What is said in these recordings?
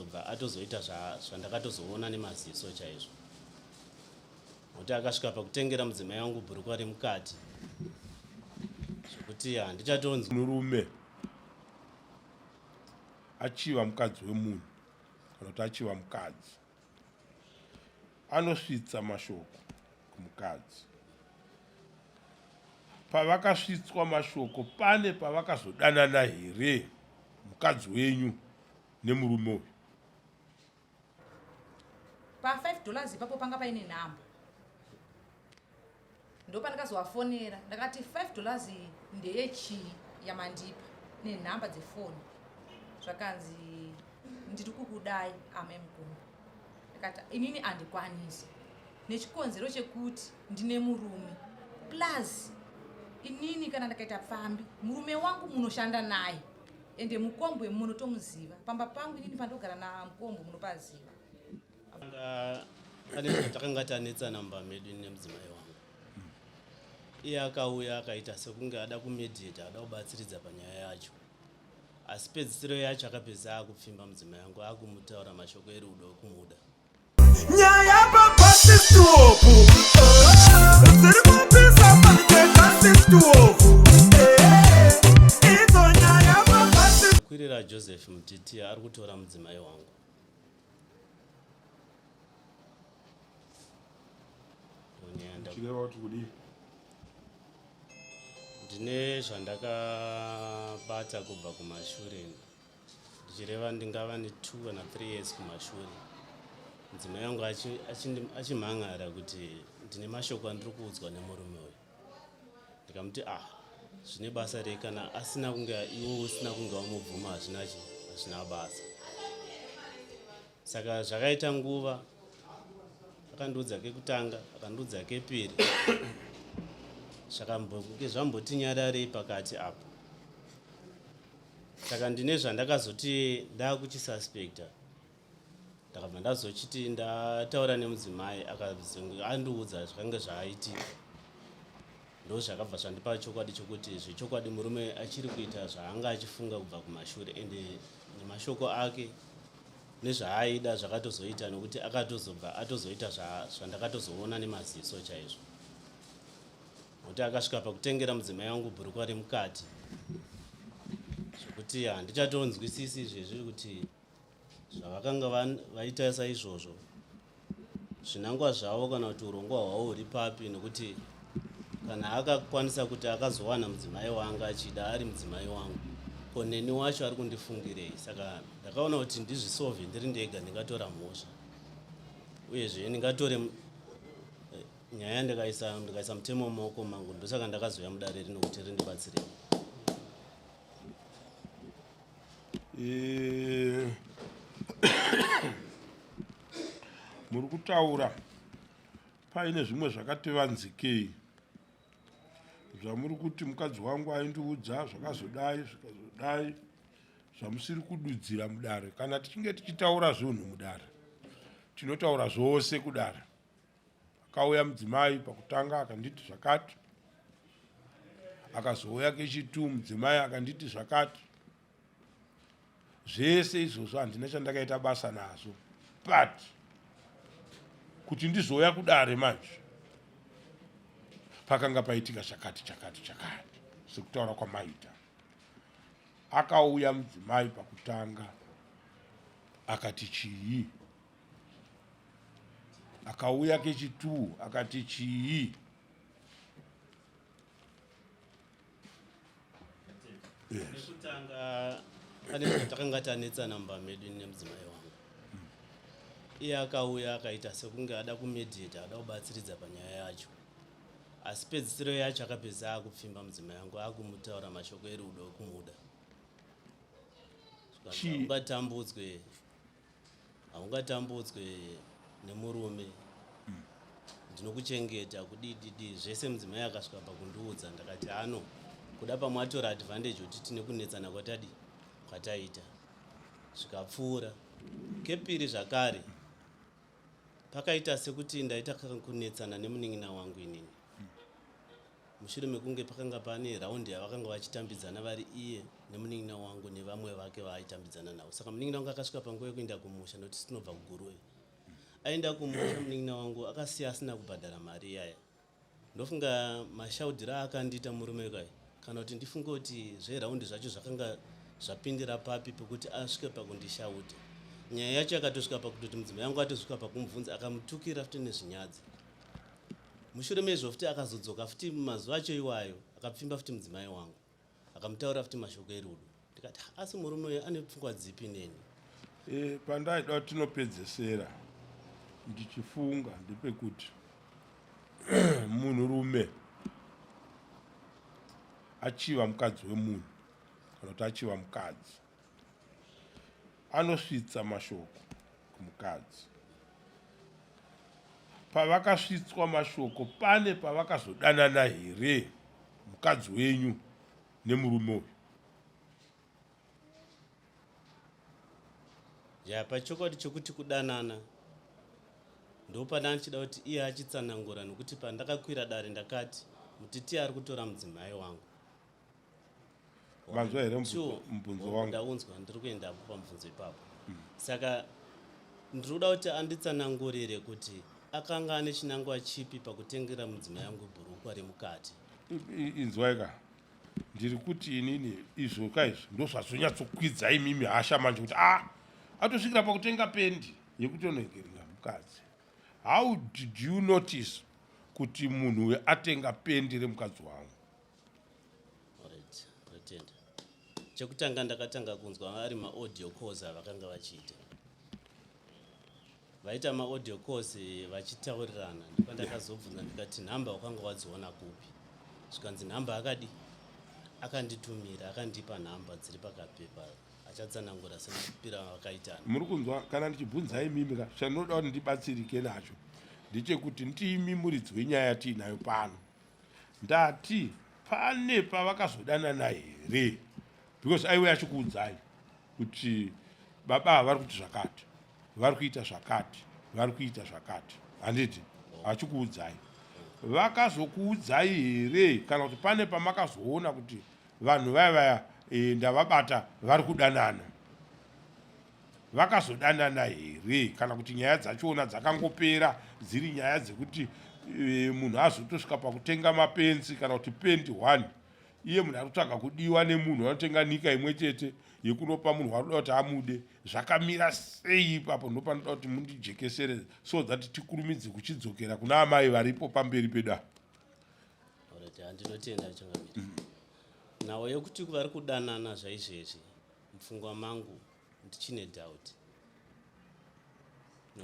akatozobva atozoita zvandakatozoona nemaziso chaizvo. Nokuti akasvika pakutengera mudzimai wangu bhurukwa remukati zvekuti handichatonzwi. Murume achiva mukadzi wemunhu kana kuti achiva mukadzi anosvitsa mashoko kumukadzi. Pavakasvitswa mashoko pane pavakazodanana here mukadzi wenyu nemurume uyu? Pa $5 ipapo panga paine nhamba. Ndopandakazovafonera ndakati $5 iyi ndeyechii yamandipa nenhamba dzefoni. Zvakanzi ndiri kukudai amai Mukumbo. Ndakati inini handikwanisi nechikonzero chekuti ndine murume plus inini kana ndakaita pfambi murume wangu munoshanda naye ende mukombwe munotomuziva pamba pangu inini pandogara namukombwe munopaziva. Pane zvatakanga tanetsana mumba medu ini nemudzimai wangu. Iye akauya akaita sekunge ada kumediate ada kubatsiridza panyaya yacho. Asi pedzisiro yacho akapedzisa akupfimba mudzimai wangu akumutaura mashoko erudo ekumuda. Nyaya pabasi stop dziri kupisa pabasi stop idzo nyaya pabasi. Kwirira Joseph Mtiti ari kutora mudzimai wangu. Chireva kuti kudii? Ndine zvandakabata kubva kumashure ndichireva ndingava ne 2 kana 3 years kumashure mudzimai wangu achimhan'ara kuti ndine mashoko andiri kuudzwa nemurume uyu ndikamuti ah zvine basa rei kana asina kunge iwe usina kunge wamubvuma hazvina chi hazvina basa saka zvakaita nguva akandiudza kekutanga akandiudza kepiri zvakambonge zvamboti nyararei pakati apo saka ndine zvandakazoti ndakuchisuspecta ndakabva ndazochiti ndataura nemudzimai andiudza zvakange zvaitika ndozvakabva zvandipa chokwadi chokuti zvechokwadi murume achiri kuita zvaanga achifunga kubva kumashure ende nemashoko ake nezvaaida zvakatozoita nokuti akatozobva atozoita zvandakatozoona nemaziso chaizvo Nokuti akasvika pakutengera mudzimai wangu bhurukwa remukati zvekuti handichatonzwisisi izvezvi kuti zvavakanga vaita saizvozvo zvinangwa zvavo kana kuti urongwa hwavo huri papi nokuti kana akakwanisa kuti akazowana mudzimai wanga achida ari mudzimai wangu ko neni wacho ari kundifungirei saka ndakaona kuti ndizvisove ndiri ndega ndingatora mhosva uyezve ndingatore Nyaya ndikaisa ndikaisa mutemo mumaoko mangu ndosaka ndakazouya mudare rino kuti rindibatsire. Eh, muri kutaura paine zvimwe zvakativanzikei zvamuri kuti mukadzi wangu aindiudza zvakazodai zvikazodai zvamusiri kududzira mudare kana tichinge tichitaura zvinhu mudare tinotaura zvose kudare Akauya mudzimai pakutanga akanditi zvakati, akazouya kechitu mudzimai akanditi zvakati. Zvese izvozvo handina chandakaita basa nazvo, but kuti ndizouya kudare manje pakanga paitika chakati chakati chakati sekutaura kwamaita. Akauya mudzimai pakutanga akati chii? Akauya kechituu akati chii? Yes. Nekutanga pane zvatakanga tanetsana mumba medu ini nemudzimai wangu. Iye akauya akaita sekunge ada kumediate ada kubatsiridza panyaya yacho. Asi pedzisiro yacho akapedzisa akupfimba mudzimai wangu akumutaura mashoko erudo ekumuda. Chii? Ungatambudzwe Haungatambudzwe nemurume ndinokuchengeta kudii didii zvese mudzimai akasvika pakundiudza ndakati ano kuda pamwe atora advantage kuti tine kunetsana kwatadii kwataita zvikapfuura kepiri zvakare pakaita sekuti ndaita kunetsana nemunin'ina wangu inini. Mushure mekunge pakanga pane raundi yavakanga vachitambidzana vari iye nemunin'ina wangu nevamwe vake vaaitambidzana navo. Saka munin'ina wangu akasvika panguva yekuenda kumusha nokuti tinobva kuGuruve. Aenda kumusha munin'ina wangu akasiya asina kubhadhara mari iyaya. Ndofunga mashaudhiro aakandiita murume kai kana kuti ndifunge kuti zveraundi zvacho zvakanga zvapindira papi pekuti asvike pakundishaudha. Nyaya yacho yakatosvika pakutoti mudzimai wangu atosvika pakumubvunza akamutukira futi nezvinyadzi. Mushure mezvo futi akazodzoka futi mazuva acho iwayo akapfimba futi mudzimai wangu akamutaurira futi mashoko erudo ndikati asi murume uyu ane pfungwa dzipi neni. E, pandaida tinopedzesera ndichifunga ndepekuti munhurume achiva mukadzi wemunhu kana kuti achiva mukadzi anosvitsa mashoko kumukadzi pavakasvitswa mashoko pane pavakazodanana here mukadzi wenyu nemurume uyu Ya pachokwadi chokuti kudanana ndopanda ndichida kuti iye achitsanangura nokuti pandakakwira dare ndakati Mutiti ari kutora mudzimai wangu. Manzwa here mubvunzo wangu? Ndaunzwa, ndiri kuendapo pamubvunzo ipapo. Saka ndiri kuda kuti anditsanangurire kuti akanga ane chinangwa chipi pakutengera mudzimai wangu bhurukwa remukati. Inzwai ka ndiri kuti inini izvo ka izvi ndozvazonyatsokwidza imimi hasha manje kuti a ah, atosvikira pakutenga pendi yekutonogerera mukadzi. How did you notice kuti munhu uyu atenga pendi remukadzi wangu? Alright, ndatenda. Chekutanga ndakatanga kunzwa ari maaudio calls avakanga vachiita. Vaita maaudio calls vachitaurirana ndopandakazobvunza ndikati nhamba wakanga wadziona kupi? Zvikanzi nhamba akadi akanditumira akandipa nhamba dziri pakapepa achatsanangura semapira avakaitana. Muri kunzwa kana ndichibvunza imimi ka chandinoda kuti ndibatsirike nacho ndechekuti ndimi muridzi wenyaya yatiinayo pano. Ndati pane pavakazodanana here because aiwe achikuudzai kuti baba ava vari kuti zvakati vari kuita zvakati vari kuita zvakati handiti achikuudzai vakazokuudzai here kana kuti pane pamakazoona kuti vanhu vaya vaya e, ndavabata vari kudanana Vakazodanana here kana kuti nyaya dzachona dzakangopera dziri nyaya dzekuti e, munhu azotosvika pakutenga mapenzi kana kuti pendi one iye munhu ari kutsvaga kudiwa nemunhu anotenga nyika imwe chete yekunopa munhu waanoda kuti amude zvakamira sei ipapo ndopanoda kuti mundijekesere so that tikurumidze kuchidzokera kuna amai varipo pamberi pedu apa. Ndinotenda changamire. Nhau yekuti vari kudanana zvaizvezvi mupfungwa mangu ndichine doubt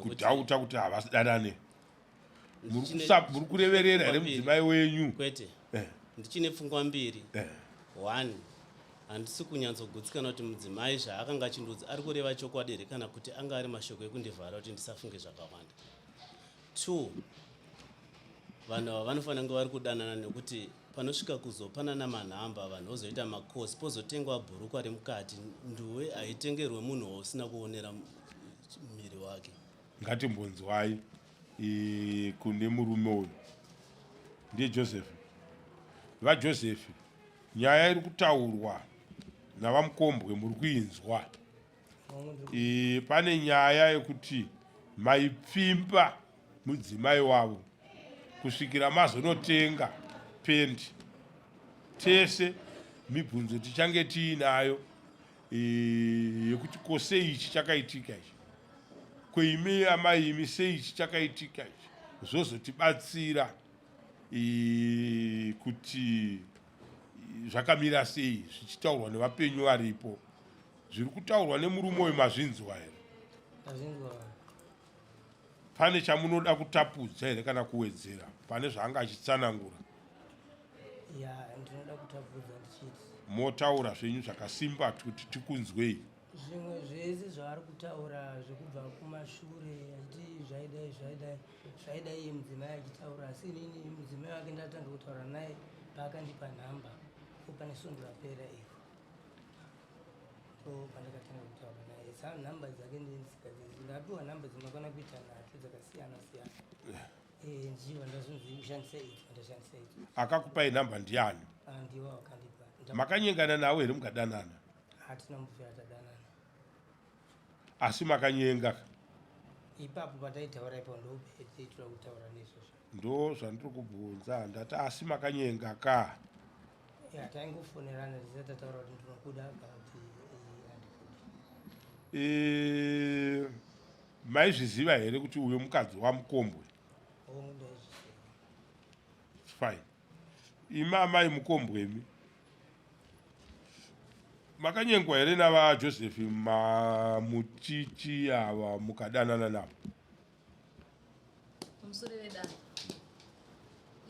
kudhauta kuti havadanane muri kureverera here mudzimai wenyu kwete eh. Ndichine pfungwa mbiri eh. One, handisi kunyantsogutsikana kuti mudzimai zvaakanga achindiudza ari kureva chokwadi here kana kuti anga ari mashoko ekundivhara kuti ndisafunge zvakawanda. Two, vanhu ava vanofanira kunge vari kudanana nekuti panosvika kuzopanana manhamba vanhu vozoita makosi pozotengwa bhurukwa remukati nduwe haitengerwe munhu wausina kuonera miri wake. Ngatimbonzwai e, kune murume uyu ndiye Joseph. VaJoseph, nyaya iri kutaurwa naVaMukombwe muri kuinzwa. E, pane nyaya yekuti maipfimba mudzimai wavo kusvikira mazonotenga pendi. Tese mibvunzo tichange tiinayo e, yekuti ko sei ichi chakaitika ichi, kweimi amai imi sei ichi chakaitika ichi, zvozotibatsira e, kuti zvakamira sei zvichitaurwa nevapenyu varipo. Zviri kutaurwa nemurume uyu mazvinzwa here? Ndazvinzwa. Pane chamunoda kutapudza here kana kuwedzera pane zvaanga achitsanangura? Ya, ndinoda kutapudza ndichiti. Motaura zvenyu zvakasimba kuti tikunzwei. Zvimwe zvese zvaari kutaura zvekubva kumashure achiti zvaidai zvaidai zvaidai iye mudzimai achitaura, asi inini mudzimai wake ndatanga kutaura naye paakandipa nhamba pane svondo rapera iro. So pandakatanga kutaura naye sa nhamba dzake ndindisingadzizi ndapiwa nhamba dzinokwana kuita nhatu dzakasiyana siyana. Eh, ndichibva ndazonzi ushandise idzi ndashandisa idzi. Akakupai nhamba ndiani? Ah, ndiwo akandipa. Makanyengana nawo here mukadanana? Hatina mbufira tadanana. Asi makanyenga? Ipapo pataitaura ipapo ndopetaitura kutaura nezvozvo. Ndo zvandiri kubvunza ndati asi makanyenga ka? Ya, taingofonerana tisati tataura kuti ndinokuda kana kuti eh, handikudi. Eh, maizviziva here kuti uyo mukadzi wamukombwe? Hongu, ndaizviziva. Fine. Imi amai mukombwemi makanyengwa here navaJoseph Mamutiti ava mukadanana navo? Pamusoro vedare,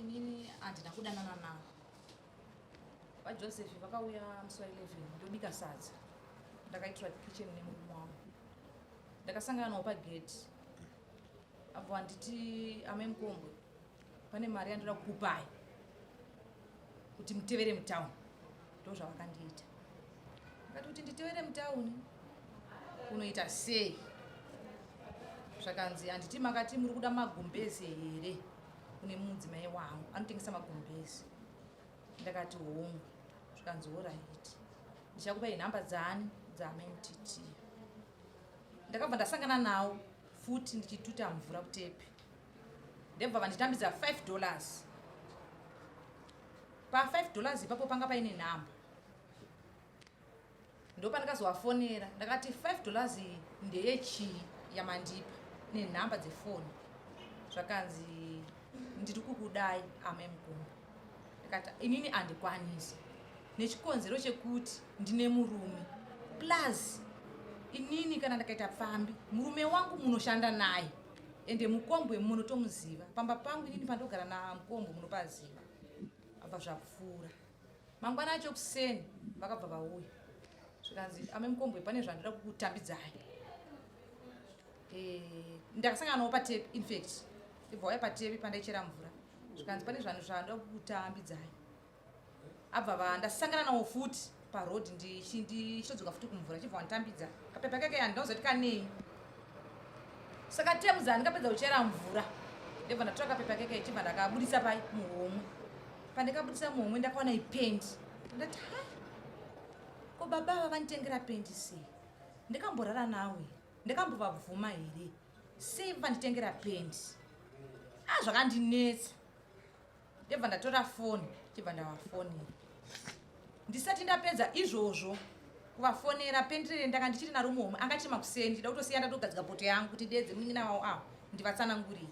inini handina kudanana navo. VaJoseph vakauya musi wa 11 ndobika sadza, ndakaitirwa kitchen nemurume wangu. Ndakasangana navo pagate apo handiti amai Mukombwe, pane mari yandoda kukupai kuti mutevere mutauni. Ndo zvavakandiita. Ndakati kuti nditevere mutauni kunoita sei? Zvakanzi handiti makati muri kuda magumbeze here kune mudzimai wangu anotengesa magumbeze? Ndakati hongu. Zvikanzi horaiti, ndichakupai nhamba dzani dzaamai Mutitiya. Ndakabva ndasangana nawo futi ndichituta mvura kutepi, ndebva vanditambidza 5 dollars. Pa 5 dollars ipapo panga paine nhamba, ndopandikazovafonera. Ndakati 5 dollars iyi ndeyechii yamandipa nenhamba dzefoni? Zvakanzi ndiri kukudai amai Mukumba. Ndikati inini handikwanisi nechikonzero chekuti ndine murume, plus inini kana ndakaita pfambi murume wangu munoshanda naye, ende Mukombwe munotomuziva. Pamba pangu inini pandogara naMukombwe munopaziva. Abva zvapfuura. Mangwana acho kuseni vakabva vauya, zvikanzi amai Mukombwe, pane zvandoda kukutambidzai. Ndakasangana nawo patepi, infact ndibva wauya patepi pandaichera mvura, zvikanzi pane zvanhu zvandoda kukutambidzai. Abva ndasangana nawo futi paroad ndichitodzoka futi kumvura, chibva wanditambidza kapepa kake, handinozoti kanei. Saka temuza ndikapedza kuchera mvura, ndibva ndatora kapepa keke, chibva ndakabudisa pai muhomwe. Pandikabudisa muhomwe ndakaona ipendi. Ndati ha, ko baba ava vanditengera pendi sei? Ndikamborara nawe, ndikambovabvuma here? Sei vanditengera pendi? A, zvakandinetsa. Ndibva ndatora foni, chibva ndavafonera. Ndisati ndapedza izvozvo kuvafonera, pendirere ndanga ndichiri naro muhomwe, anga chiri makuseni, ndida kutosiya ndatogadzika poto yangu kuti ndedze munin'ina wavo avo ndivatsanangurire.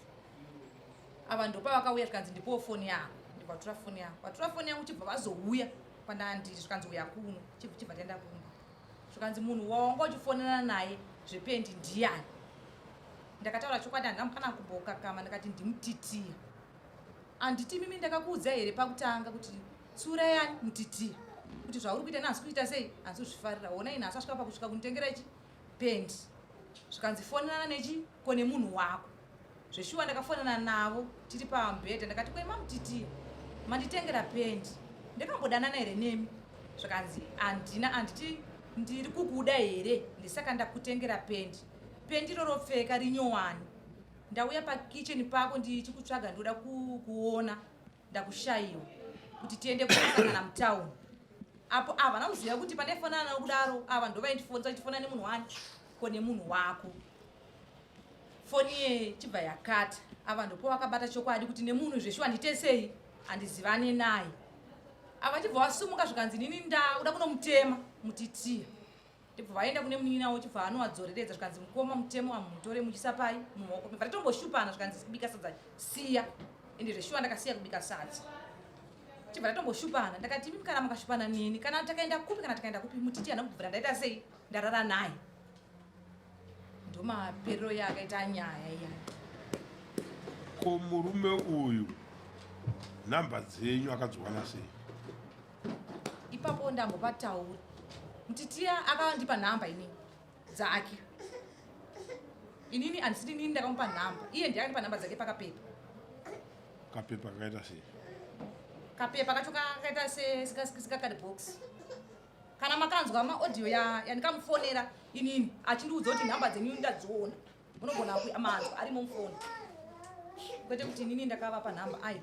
Ava ndopa vakauya, zvikanzi ndipowo foni yavo. Ndibva vatora foni yangu, vatora foni yangu, chibva vazouya pandandiri, zvikanzi uya kuno. Chibva taenda kumba, zvikanzi munhu wawanga uchifonerana naye zvependi ndiyani? Ndakataura chokwadi, handina kana kumbokakama. Ndakati ndimutitiya. Handiti mimi ndakakuudza here pakutanga kuti tsura yani Mutitiya, kuti zvauri kuita nhasi kuita sei hanzi kuzvifarira? Hona ini nhasi asvika pakusvika kunditengera ichi pendi. Zvikanzi fonerana nechi ko nemunhu wako. Zveshuwa ndakafonana navo tiri pamubhedha. Ndakati kwema Mutitiya, manditengera pendi, ndakambodanana here nemi? Zvakanzi handina. Handiti ndiri kukuda here? Ndisaka ndakutengera pendi. Pendi roropfeka rinyowani. Ndauya pakicheni pako ndichikutsvaga, ndoda kuona ndakushayiwa kuti tiende kunosangana mutauni apo. Ava kuziva kuti pandaifonana navo kudaro, ava ndovaindifonesa vachifona nemunhu wani ko nemunhu wako. Foni ye chibva yakata. Ava ndopo vakabata chokwadi kuti nemunhu zveshuwa ndiite sei, handizivane naye. Ava chibva vasumuka, zvikanzi nini ndakuda kunomutema Mutitiya. Ndibva vaenda kune munin'ina wavo, chibva anovadzoreredza, zvikanzi mukoma, mutemo amutore muchisa pai mumaoko. Bva tatomboshupana, zvikanzi kubika sadza siya. Ende zveshuwa ndakasiya kubika sadza, chibva tatomboshupana. Ndakati imi kana makashupana neni, kana takaenda kupi, kana takaenda kupi, Mutiti hana kubvira ndaita sei ndarara naye. Ndomaperero yaakaita nyaya iya. Ko murume uyu nhamba dzenyu akadziwana sei? Ipapo ndambopataura, Mutitiya akandipa nhamba inini dzake. Inini handisiri inini ndakamupa nhamba, iye ndiye akandipa nhamba dzake pakapepa. Kapepa kakaita sei? Kapepa kacho kakaita sekakadbox. Kana makanzwa maaudio yandikamufonera inini achindiudza kuti nhamba dzenyu ndadziona, munogona manzwa arimo mufoni. Kwete kuti inini ndakavapa nhamba ayo.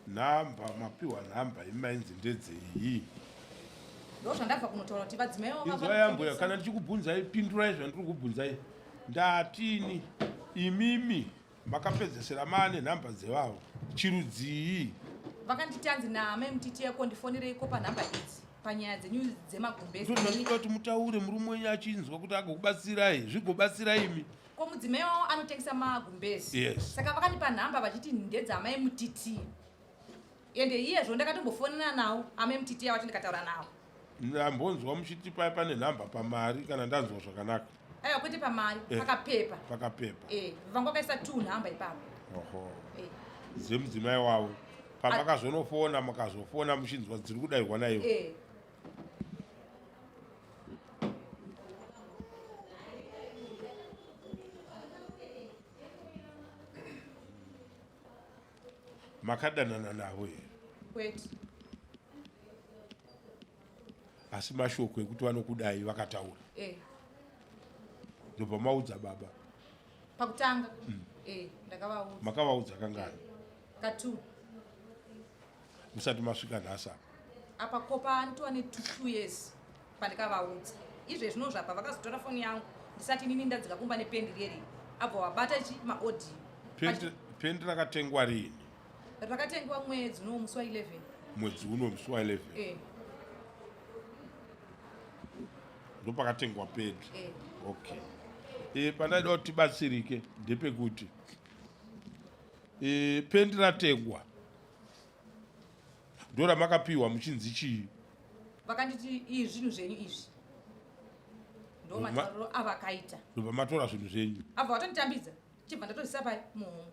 Nhamba mapiwa nhamba imainzi ndedzei? Ndozvandabva kunotaura kuti vadzimai vavo Inzwai ambuya, kana ndichikubvunzai pindurai zvandiri kubvunzai. Ndatini imimi makapedzesera maane nhamba dzevavo chirudzii? Vakanditi hanzi naamai mutiti yako ndifonereiko panhamba idzi panyaya dzenyu dzemagumbezi. Ndozvandinoda kuti mutaure murume wenyu achinzwa kuti agokubatsirai zvigobatsira imi. Ko mudzimai wavo anotengesa magumbezi. Yes. Saka vakandipa nhamba vachiti ndedzaamai mutiti. Ende iyezvo ndakatombofonana nawo amai mutiti vacho ndikataura nawo. Ndambonzwa muchiti paya pane nhamba pamari kana ndanzwa zvakanaka. Aiwa kwete pamari, Eh. pakapepa. Pakapepa. Eh, vanga vakaisa two nhamba ipapo. Oho. Eh. Dzemudzimai wavo. Pamakazonofona makazofona muchinzwa dziri kudairwa naivo. Eh. Makadanana navo here? Kwete. Asi mashoko ekuti vanokudai vakataura. Eh. Ndobva maudza baba. Pakutanga. Eh, ndakavaudza. Makavaudza kangani? Katu. Musati masvika nhasi apa. Apa kopa anitova ne 2 years pandikavaudza. Izvezvino zvapa vakazotora foni yangu ndisati inini ndadzika kumba nependi riyeri. Abva wabata chi maaudio. Pendi, pendi rakatengwa rini? Rakatengwa mwedzi uno musi wa 11. Mwedzi uno musi wa 11. Eh. Ndopakatengwa pendi. Eh. Okay. Eh, pandaida kuti tibatsirike ndepekuti eh, pendi ratengwa ndoramakapiwa muchinzi chii? Vakanditi izvi zvinhu zvenyu izvi. Ndo matauriro avakaita. Ndobva matora zvinhu zvenyu. Abva watonditambidza. Chibva ndatozvisa pai muhomwe.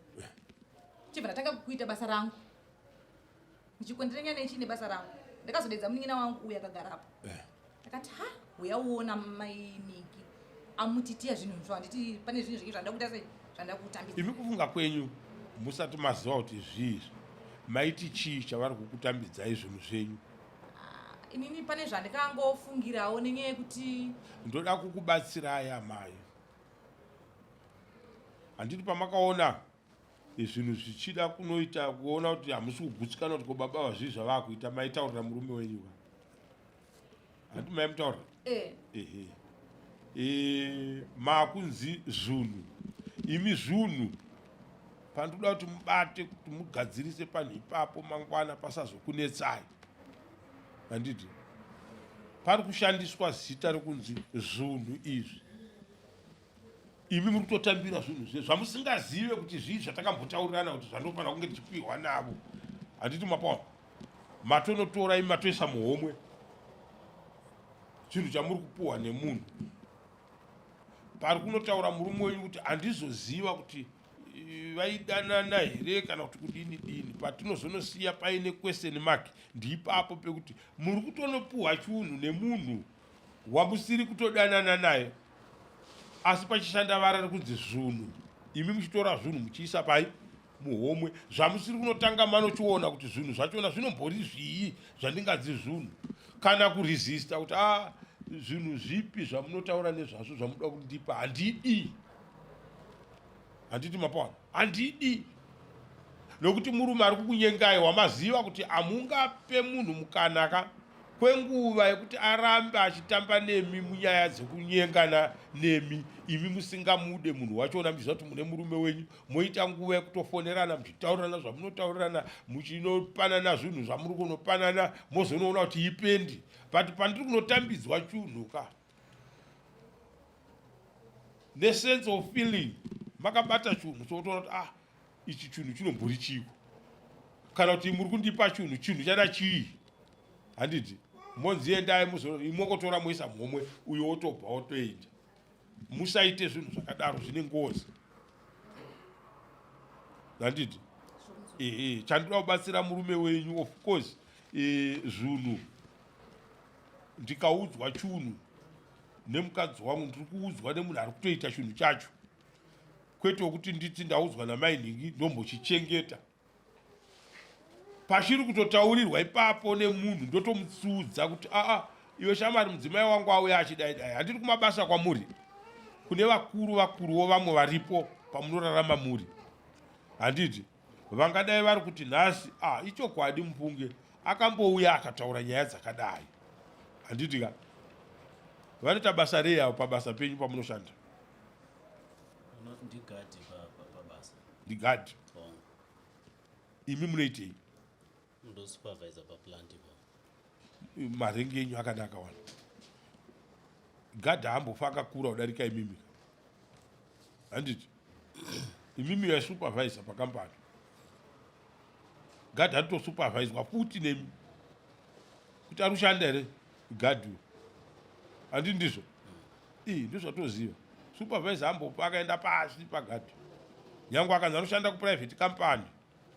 Chibva ndatanga kuita basa rangu. Ndichikwenderenya nechi nebasa rangu. Ndakazodedza munin'ina wangu uya akagarapo. Ndakati ha, uya uona mai Niki. Amutitiya zvinhu zvo handiti pane zvinhu zvenyu zvandida kuita sei? Zvandida kutambidza. Imi kufunga kwenyu musati maziva kuti zvii maiti chii chavari kukutambidzai zvinhu zvenyu? Inini pane zvandikangofungirawo nenyaya yekuti ndoda kukubatsirai amai. Handiti pamakaona zvinhu zvichida kunoita kuona kuti hamusi kugutsikana kuti ko baba vazvii zvavakuita maitaurira murume wenyu ka? Handiti maimutaurira? Eh. Ehe. E, makunzi zvunhu imi zvunhu pandoda kuti mubate kuti mugadzirise panhu ipapo mangwana pasazokunetsai. Handiti pari kushandiswa zita rekunzi zvunhu izvi imi muri kutotambira zvinhu zve zvamusingazive kuti zvii zvatakambotaurirana kuti zvandofanira kunge tichipihwa navo. Handiti mapaona matonotora imi matoisa muhomwe chinhu chamuri kupuhwa nemunhu. Pari kunotaura murume wenyu kuti handizoziva kuti vaidanana here kana kuti kudini dini. Patinozonosiya paine question mark ndiipapo pekuti muri kutonopuhwa chunhu nemunhu wamusiri kutodanana naye, asi pachishanda vara rekunzi zvunhu, imi muchitora zvunhu muchiisa pai muhomwe zvamusiri kunotanga manochiona kuti zvinhu zvachona zvinombori zvii zvandingadzi zvunhu, kana kuresista kuti a zvinhu zvipi zvamunotaura nezvazvo zvamunoda kundipa handidi. Handiti mapaona handidi, nokuti murume ari kukunyengai wamaziva kuti hamungape munhu mukana ka kwenguva yekuti arambe achitamba nemi munyaya dzekunyengana nemi imi musingamude munhu wachona, muchiziva kuti mune murume wenyu, moita nguva yekutofonerana muchitaurirana zvamunotaurirana, muchinopanana zvinhu zvamuri kunopanana, mozonoona kuti ipendi. But pandiri kunotambidzwa chunhu ka nesense of feeling makabata chunhu sokutoona kuti ah ichi chunhu chinombori chiko, kana kuti muri kundipa chunhu, chinhu chada chii? Handiti monzi endai mokotora moisa muhomwe uyo wotobva wotoenda. Musaite zvinhu zvakadaro, zvine ngozi. Handiti ehe, chandoda kubatsira murume wenyu of course zvinhu ndikaudzwa chunhu nemukadzi wangu, ndiri kuudzwa nemunhu ari kutoita chinhu chacho, kwete wekuti nditi ndaudzwa namai nhingi ndombochichengeta. Pachiri kutotaurirwa ipapo nemunhu ndotomutsudza kuti aa iwe shamwari, mudzimai wangu auya achidai dai. Handiri kumabasa kwamuri, kune vakuru vakuruwo vamwe varipo. pamunorarama muri handiti vangadai vari kuti nhasi ah ichokwadi mufunge akambouya akataura nyaya dzakadai handiti ka vanoita basa rei avo pabasa penyu pamunoshanda ndigadhi pabasa ndigadhi imi munoitei ndosupervisor paplant ipapo marengi enyu akanaka wani gadhi haambofa akakura kudarika imimi handiti imimi yasupervisor pakambani gadhi anotosuperviswa futi nemi kuti ari kushanda here gadhi uyu handiti ndizvo ii ndozvatoziva supervisor ambopa akaenda pasi pagadhi nyange akanzi anoshanda kuprivate company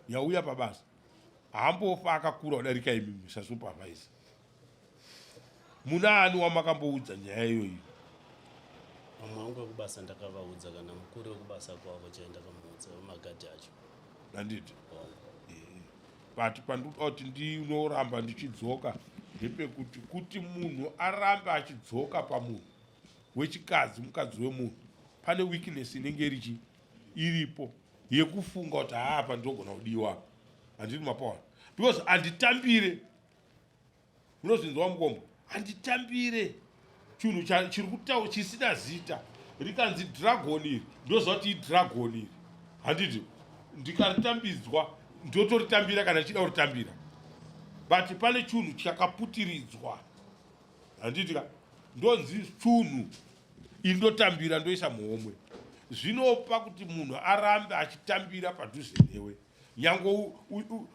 yauya pabasa haambofa akakura kudarika imimi sasupervisor muna ani wamakamboudza nyaya iyoyi vamwe vangu vekubasa ndakavaudza kana mukuru wekubasa kwavo chai ndakamuudza vemagadhi acho handiti but pandinoda kuti ndinoramba ndichidzoka ndepekuti kuti munhu arambe achidzoka pamunhu wechikadzi mukadzi wemunhu pane weakness inenge irichi iripo yekufunga kuti haa apa ndinogona kudiwa handiti mapawana because handitambire munozvinzwa mukombo handitambire chinhu chiri kutaura chisina zita rikanzi dragon iri ndoziva kuti idragon iri handiti ndikaritambidzwa ndotoritambira kana ndichida kuritambira but pane chinhu chakaputiridzwa handiti ka ndonzi chunhu ini ndotambira ndoisa muhomwe zvinopa kuti munhu arambe achitambira padhuze newe nyange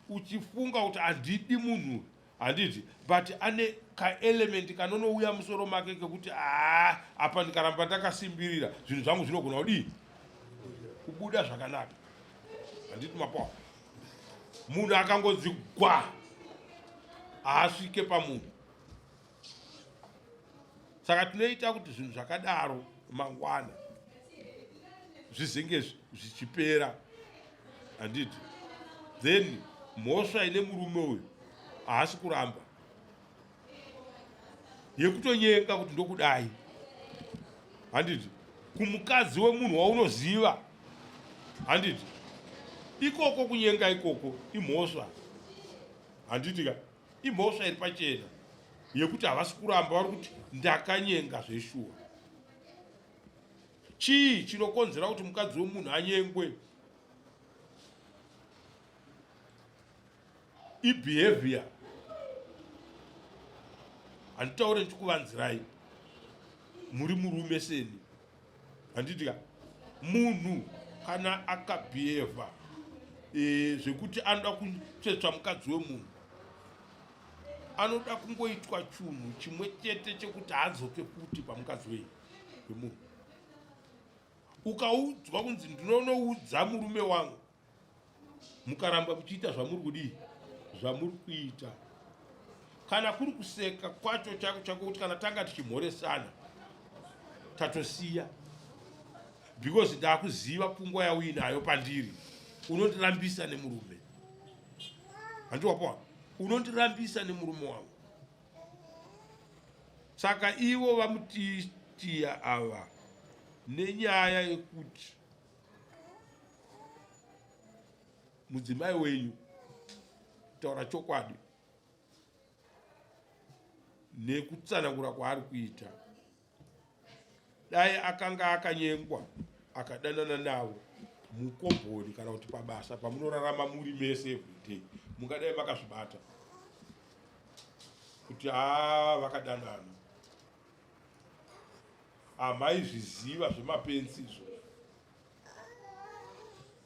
uchifunga kuti handidi munhu handiti but ane kaelement kanonouya musoro make kekuti aa apa ndikaramba ndakasimbirira zvinhu zvangu zvinogona kudii kubuda zvakanaka handiti mapawa munhu akangonzi gwa haasvike pamunhu saka tinoita kuti zvinhu zvakadaro mangwana zvizenge zvichipera handiti then mhosva ine murume uyu haasi kuramba yekutonyenga kuti ndokudai handiti kumukadzi wemunhu waunoziva handiti ikoko kunyenga ikoko imhosva handiti ka Imhosva iri pachena yekuti havasi kuramba vari kuti ndakanyenga zveshuwa. Chii chinokonzera kuti mukadzi wemunhu anyengwe? Ibehavior. Handitaure ndichikuvanzirai. Muri murume seni. Handiti ka? Munhu kana akabhiyevha e, zvekuti anoda kutsvetsva mukadzi wemunhu anoda kungoitwa chunhu chimwe chete chekuti adzoke futi pamukadzi wei wemunhu ukaudzwa kunzi ndinonoudza murume wangu mukaramba muchiita zvamuri kudii zvamuri kuita kana kuri kuseka kwacho chako chako kuti kana tanga tichimhoresana tatosiya because ndakuziva pfungwa yauinayo pandiri unondirambisa nemurume handiwapoa unondirambisa nemurume wangu saka ivo vamutitiya ava nenyaya yekuti mudzimai wenyu taura chokwadi nekutsanangura kwaari kuita dai akanga akanyengwa akadanana navo mukomboni kana kuti pabasa pamunorarama muri mese everyday mungadai makazvibata kuti haa vakadanana hamaizviziva zvemapenzi izvo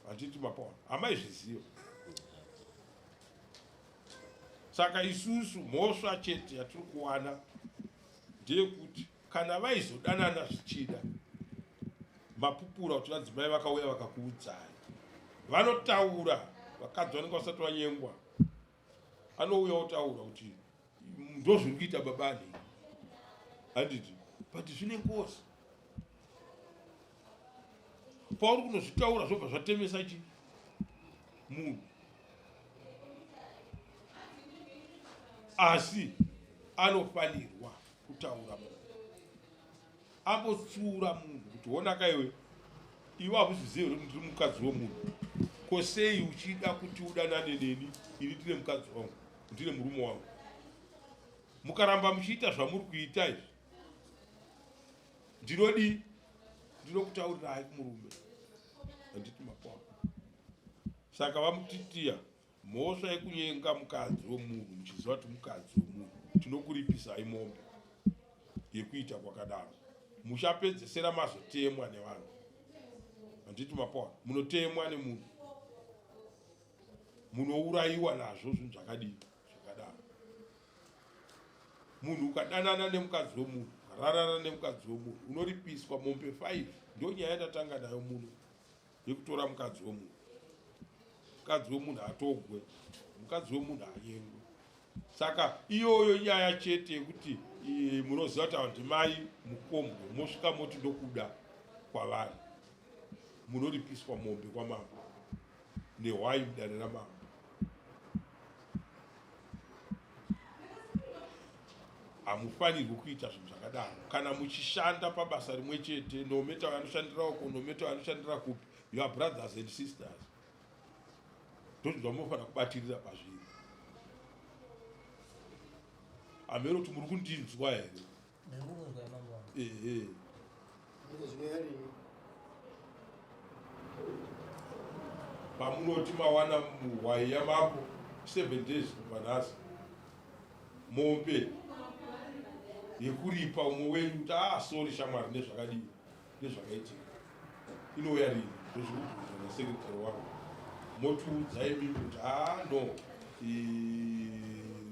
handiti mapaona hamaizviziva saka isusu mhosva chete yatiri kuwana ndeyekuti kana vaizodanana zvichida mapupura kuti vadzimai vakauya vakakuudzai vanotaura vakadzi vanenge vasati vanyengwa anouya otaura kuti ndozviri kuita baba anei handiti but zvine ngozi pauri kunozvitaura zvobva zvatemesa chi munhu asi anofanirwa kutaura munhu ambotsiura munhu kuti honaka iwe Iwe hauzvizivi here kuti ndiri mukadzi wemunhu? Ko sei uchida kuti udanane neni ini ndine mukadzi wangu, ndine murume wangu? Mukaramba muchiita zvamuri kuita izvi, ndinodii? Ndinokutaurirai kumurume. Handiti mapoa. Saka vaMutitiya, mhosva yekunyenga mukadzi wemunhu muchiziva kuti mukadzi wemunhu, tinokuripisai mombe yekuita kwakadaro. Muchapedzesera mazotemwa nevanhu. Handiti mapoa, munotemwa nemunhu. Munourayiwa nazvo zvinhu zvakadii zvakadaro. Munhu ukadanana nemukadzi wemunhu, ukararana nemukadzi wemunhu, unoripiswa mombe 5. Ndonyaya yandatanga nayo muno yekutora mukadzi wemunhu. Mukadzi wemunhu hatogwe, mukadzi wemunhu hanyengwe. Saka iyoyo nyaya chete yekuti munoziva kuti ava ndimai mukombwe, mosvika moti ndokuda kwavari, munoripiswa mombe kwamambo nehwai mudare ramambo. Hamufanirwi kuita zvinhu zvakadaro kana muchishanda pabasa rimwe chete, no matter anoshandira uko, no matter anoshandira kupi, you are brothers and sisters. Ndozvinhu zvamunofanira kubatirira pazviri. Hameno kuti muri kundinzwa here? Ndiri kukunzwa mambo wangu. Ehe. Pamunoti mawana hwai yamambo 7 days kubva nhasi, mombe yekuripa umwe wenyu kuti ah sorry shamwari nezvakadii nezvakaitika inouya rini? Ndozvikubvunza nasekretary wangu, motiudza imimi kuti ah no,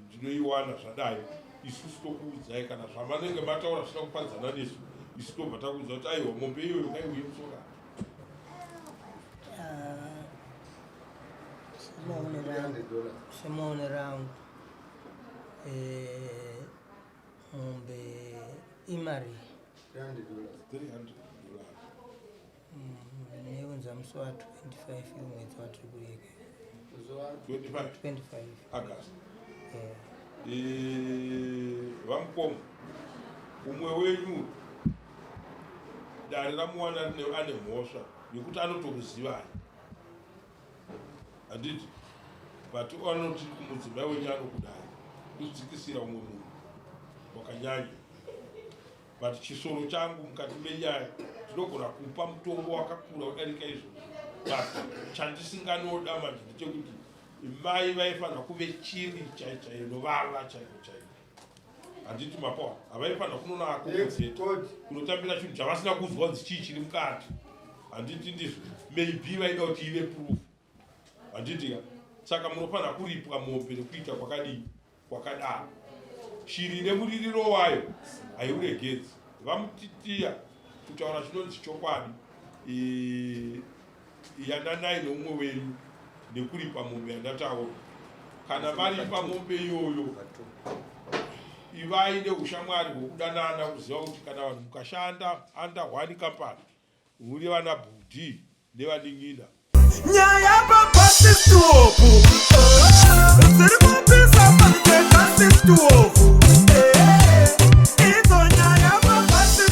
ndinoiwana zvadai. Isusu tokuudzai kana zvamanenge mataura zvisina kupadzana nesu, isu tobva takuudza kuti aiwa mombe iyoyo ngaiuye musoka. Semaonero angu, mombe imari $300. Neunza musi wa 25 yomwedzi watiri kureka. 25 25 August. Yeah. VaMukomo, umwe wenyu dare ramuwana ane mhosva yekuti anotokuzivai, handiti? But anoti kumudzimai wenyu anokudai, kudzikisira umwe munhu wakanyanya. But chisoro changu mukati menyaya ndinogona kupa mutongo wakakura kudarika izvozvo, but chandisinganoda manje ndechekuti mai vaifanira kuve chiri chai chaiyo novava chaiko chaiko, handiti mapoa? Havaifanira kunona akokodzeta kunotambira chinhu chavasina kuzwa kunzi chii chiri mukati, handiti ndizvo? Maybe vaida kuti ive proof, handiti ka? Saka munofanira kuripwa mombe nekuita kwakadii kwakadaro. Shiri nemuririro wayo haiuregedzi. VaMutitiya, kutaura chinonzi chokwadi, yananai neumwe wenyu nekuripa mombe yandataura. Kana maripa mombe iyoyo, ivai neushamwari hwekudanana, kuziva kuti kana vanhu mukashanda under one company muri vana bhudhi nevanin'ina. Nyaya pabasi stop.